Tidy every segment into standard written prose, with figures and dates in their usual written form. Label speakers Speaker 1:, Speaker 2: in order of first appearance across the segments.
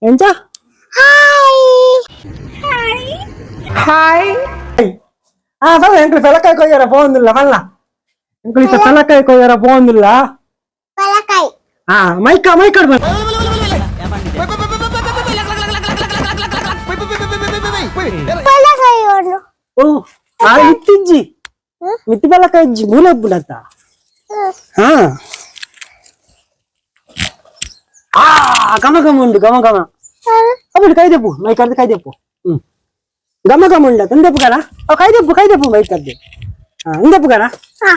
Speaker 1: ಎಂಚ?
Speaker 2: Hi.
Speaker 1: Hi. ಆ ಬಲ್ಲ, ಎಂಕ್ಲು ಪೆಲಕಾಯಿ ಕೊಯ್ಯರ ಪೋಂದಿಲ್ಲ ಬಲ್ಲ. ಎಂಕ್ಲು ಇತ್ತ ಪೆಲಕಾಯಿ ಕೊಯ್ಯರ ಪೋಂದಿಲ್ಲ.
Speaker 2: ಪಲಕಾಯಿ.
Speaker 1: ಹಾ, ಮೈಕ ಮೈಕಡ್ ಬಲ್ಲ.
Speaker 2: ಪಲಕಾಯಿ ಒಂದು.
Speaker 1: ಓ, ಆ ಇತ್ತಿಜ್ಜಿ ಮಿತ್ತಿ ಪೆಲಕಾಯಿ ಇಜ್ಜಿ, ಮೂಲ ಬುಡತ್ತ. ಹಾ, ಆ ಘಮ ಘಮ ಉಂಡು, ಘಮ ಘಮ. ಅప్పుడు ಕೈದೆಪ್ಪು, ಮೈಕರ್ದು ಕೈದೆಪ್ಪು. ಘಮ ಘಮ ಉಂಡ ಇಂದೆಪ್ಪು ಕಣ. ಕೈದೆಪ್ಪು, ಕೈದೆಪ್ಪು ಮೈಕರ್ದು. ಹಾ, ಇಂದೆಪ್ಪು ಕಣ.
Speaker 2: ಹಾ.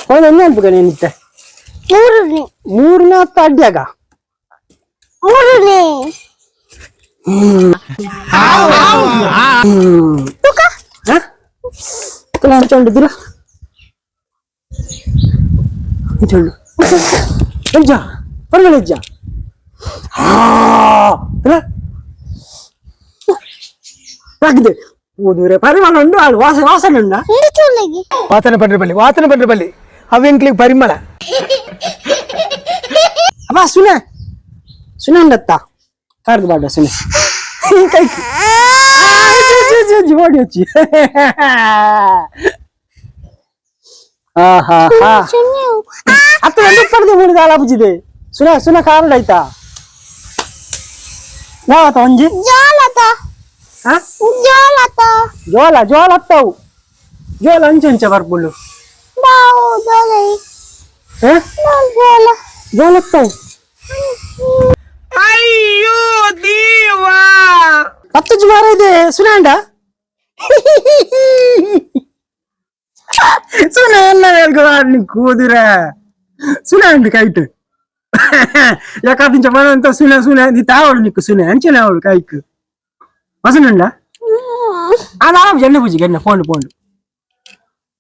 Speaker 1: ಹೋದ ಅನ್ಪು ಕಣ ಏನಿತ್ತೆ?
Speaker 2: ಮೂರನೇ.
Speaker 1: ಮೂರನೇ ಹತ್ತು ಅಡ್ಡಿಯಾಗ.
Speaker 2: ಮೂರನೇ.
Speaker 1: ಹ್ಮ್. ಹಾ? ಅಂಚೊಂಡು ದಿರ ಅಂಚೊಂಡು ಅಂಜ ಪರ್ವಲ ಅಜ್ಜ. ಹಾ, ಹಾಕಿದೆ ಓದುರೆ ಪರಿಮಳ ಉಂಡು, ಆಳು ವಾಸನೆ, ವಾಸನೆ ಉಂಡ.
Speaker 2: ಇಂದು ಚೂಲಿಗೆ.
Speaker 3: ವಾತನ ಪಂಡ್ರ ಬಲ್ಲಿ, ವಾತನ ಪಂಡ್ರ ಬಲ್ಲಿ ಅವೆಂಕ್ಲಿಗೆ ಪರಿಮಳ.
Speaker 1: ಅಪ್ಪ, ಸುನೆ ಸುನೆ ಉಂಡತ್ತ ಕಾರ್ದು ಬಾಡ ಸುನೆ ಕೈ ಓಡಿ వచ్చಿ. ಆಹಾ ಹಾ.
Speaker 2: ಸುನ್ನೆ.
Speaker 1: ಅತ್ತ రెండు ಪಡೆದು ಮೂರು ದಾಲ ಬುಜಿದೆ. ಸುನ ಸುನ ಕಾರಣ ಆಯ್ತಾ ಯಾವತ್ತ ಒಂಜಿ?
Speaker 2: ಜೋಲತ.
Speaker 1: ಹಾ.
Speaker 2: ಜೋಲತ.
Speaker 1: ಜೋಲ, ಜೋಲ ಹತ್ತವು, ಜೋಲ ಅಂಚೆ ಅಂಚೆ ಬರ್ಬುಳ್ಳು.
Speaker 2: ಬಾವು ಜೋಲೈ.
Speaker 1: ಹಾ.
Speaker 2: ಜೋಲ.
Speaker 1: ಜೋಲ ಹತ್ತವು.
Speaker 3: ಅಯ್ಯೋ ದೇವಾ.
Speaker 1: ಹತ್ತು ಜುಮಾರ ಇದೆ. ಸುನಾಂಡ ಸುನ ಎಲ್ಲ ಹೇಳ್ಕೊಬಾರ್ದು ಕೂದಿರ. ಸುನಾಂಡ್ ಕೈಟ್ ಯಾಕಾದಿಂಚ ಅಂತ ಸುನೆ ಸುನೆ ನೀ ತಾವಳು ನಿಕ್ಕು ಸುನೆ ಅಂಚನೆ ಅವಳು ಕೈಕ್ ವಸನುಂಡ. ಆ ನಾರಾಮ್ ಜನ್ನ ಪೂಜಿ ಗೆನ್ನ ಫೋನ್ ಫೋನ್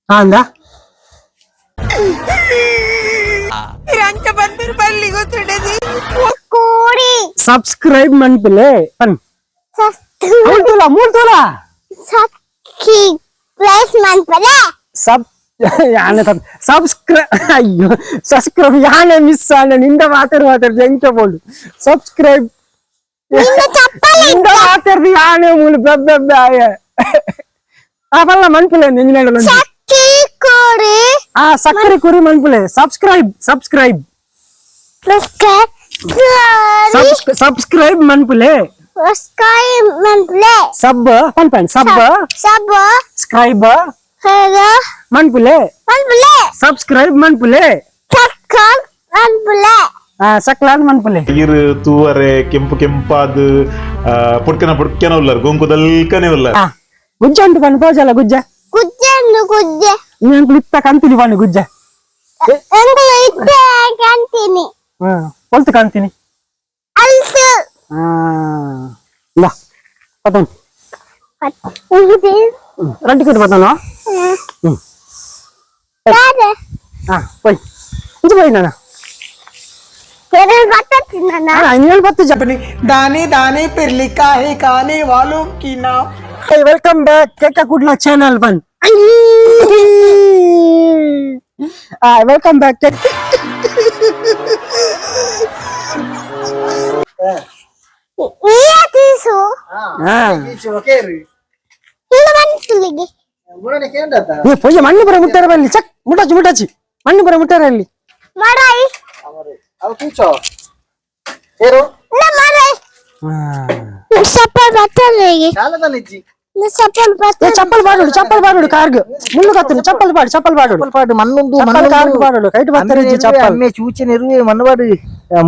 Speaker 1: ಅಂದ.
Speaker 3: ಅಂಚ ಬಂದಿರ ಬಲ್ಲಿ ಗೊತ್ತಿಡದಿ.
Speaker 2: ಕೋಡಿ.
Speaker 1: ಸಬ್ಸ್ಕ್ರೈಬ್ ಮನ್ಪಿಲೆ ಪನ್.
Speaker 2: ಸಸ್ತು.
Speaker 1: ಮೂರ್ ತೋಲ, ಮೂರ್ ತೋಲ.
Speaker 2: ಸಕ್ಕಿ ಪ್ಲೇಸ್ ಮನ್ಪಲೆ.
Speaker 1: ಸಬ್ ಯಾನೆ ಸಬ್ಸ್ಕ್ರೈಬ್, ಅಯ್ಯೋ, ಸಬ್ಸ್ಕ್ರೈಬ್ ಯಾನೆ ಮಿಸ್ ಆನೆ ನಿಂದ ಮಾತಾಡ ಮಾತಾಡ ಎಂಚ ಬೋಳು ಸಬ್ಸ್ಕ್ರೈಬ್.
Speaker 2: ನಿನ್ನ ಚಪ್ಪಲಿ.
Speaker 1: ನಿಂದ ಮಾತಾಡ್ದು ಯಾನೆ ಮೂಲು ಬೆಬ್ಬೆ ಆಯ. ಆ ಬಲ್ಲ ಮನ್ಪಿಲೆ ನಿಂಜಿನ.
Speaker 2: ಸಕ್ಕಿ ಕೋಡಿ.
Speaker 1: ಆ ಸಕ್ಕರೆ ಕುರಿ ಮನ್ಪಿಲೆ. Subscribe, subscribe. Subscribe ಮನ್ಪಿಲೆ.
Speaker 2: Sky ಮನ್ಪಲೆ.
Speaker 1: ಸಬ್ ಪನ್ಪನ್ ಸಬ್.
Speaker 2: ಸಬ್.
Speaker 1: ಸ್ಕ್ರೈಬ್.
Speaker 2: ಹೇಗ.
Speaker 1: ಮನ್ಪುಲೆ.
Speaker 2: ಮನ್ಪಲೆ.
Speaker 1: ಸಬ್ಸ್ಕ್ರೈಬ್ ಮನ್ಪುಲೆ.
Speaker 2: ಸಕ್ಕಲ್ ಮನ್ಪಲೆ.
Speaker 1: ಆ ಸಕ್ಲಾನ್ ಮನ್ಪುಲೆ.
Speaker 4: ಇರು ತೂವರೆ ಕೆಂಪು ಕೆಂಪಾದ ಪುಡ್ಕನ ಪುಡ್ಕನ ಉಲ್ಲರ್, ಗೊಂಕುದಲ್ಕನೆ ಉಲ್ಲರ್.
Speaker 1: ಆ ಗುಜ್ಜ ಉಂಟು ಪಣ್ಣು ಪೋಜಲ್ಲ ಗುಜ್ಜ.
Speaker 2: ಗುಜ್ಜೆ ಅಂದು ಗುಜ್ಜೆ.
Speaker 1: ನೀನು ಇತ್ತ ಕಂತೀನಿ ಪಣ್ಣು ಗುಜ್ಜ.
Speaker 2: ಎಂಗುಲ ಇತ್ತ ಕಾಣ್ತೀನಿ.
Speaker 1: ಹಾ, ಹೊಲ್ತು ಕಾಣ್ತೀನಿ.
Speaker 2: ಅಲ್ಸು.
Speaker 1: ಹಾ, ಇಲ್ಲ ಪತನ್. ರಂಟಿ ಕೊಟ್ಟು ಪತನ. ಹ್ಮ್. ಹಾ, ಪೋಯ್ ಇಂಚ ಪೋಯ್ ನಾನು. ಇನ್ನೇನು ಬತ್ತು ಜ.
Speaker 3: दाने दाने पर लिखा है खाने वालों की नाम.
Speaker 1: Welcome back cake Kudla channel ಬನ್. Welcome back. ಹಾ. ಏ ಪೊಯ್ಯ ಮಣ್ಣು ಬರ ಮುಟ್ಟಾರ ಬಲ್ಲಿ ಚಕ್ ಮುಟಾಚಿ ಮುಟಾಚಿ ಮಣ್ಣು ಬರ ಮುಟ್ಟಾರ ಅಲ್ಲಿ. ಏ ಚಪ್ಪಲ್ ಬಾಡುಡು, ಚಪ್ಪಲ್ ಬಾಡುಡು, ಕಾರ್ಗ್ ಮುಳ್ಳು ಕತ್ತಲು. ಚಪ್ಪಲ್ ಬಾಡು, ಚಪ್ಪಲ್ ಬಾಡುಡು.
Speaker 5: ಪಾಡು ಮಣ್ಣುಂದು.
Speaker 1: ಚಪ್ಪಲ್ ಕಾರ್ಗ್ ಬಾಡುಡು, ಕೈಟ್ ಬರ್ತಾರೆ ಇಜ್ಜಿ ಚಪ್ಪಲ್.
Speaker 5: ಅಮ್ಮೆ ಚೂಚಿನ ಇರುವೆ ಮಣ್ಣುಪಾಡು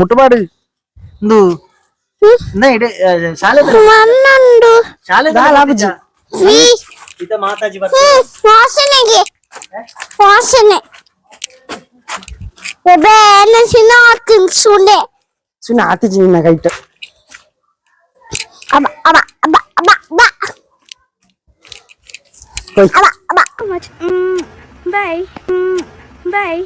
Speaker 5: ಮುಟ್ಟುಪಾಡು ಇಂದು ಇಡೆ ಶಾಲೆ.
Speaker 2: ಮಣ್ಣುಂಡು.
Speaker 5: ಶಾಲೆ.
Speaker 1: ದಾಲ ಆಪುಜಿ.
Speaker 5: ಇದ ಮಾತಾಜಿ.
Speaker 2: ವಾಸನೆಗೆ ವಾಸನೆ ಸುನೆ.
Speaker 1: ಸುಮ್ಮನೆ ಆತಿಜಿ ನಿನ್ನ ಕೈಟ್.
Speaker 2: ಅಬ ಅಬ ಅಬ ಅಬ ಅಬ.
Speaker 1: ಕೊಯ್.
Speaker 2: ಅಬ ಅಬ.
Speaker 6: Much. Bye. Bye.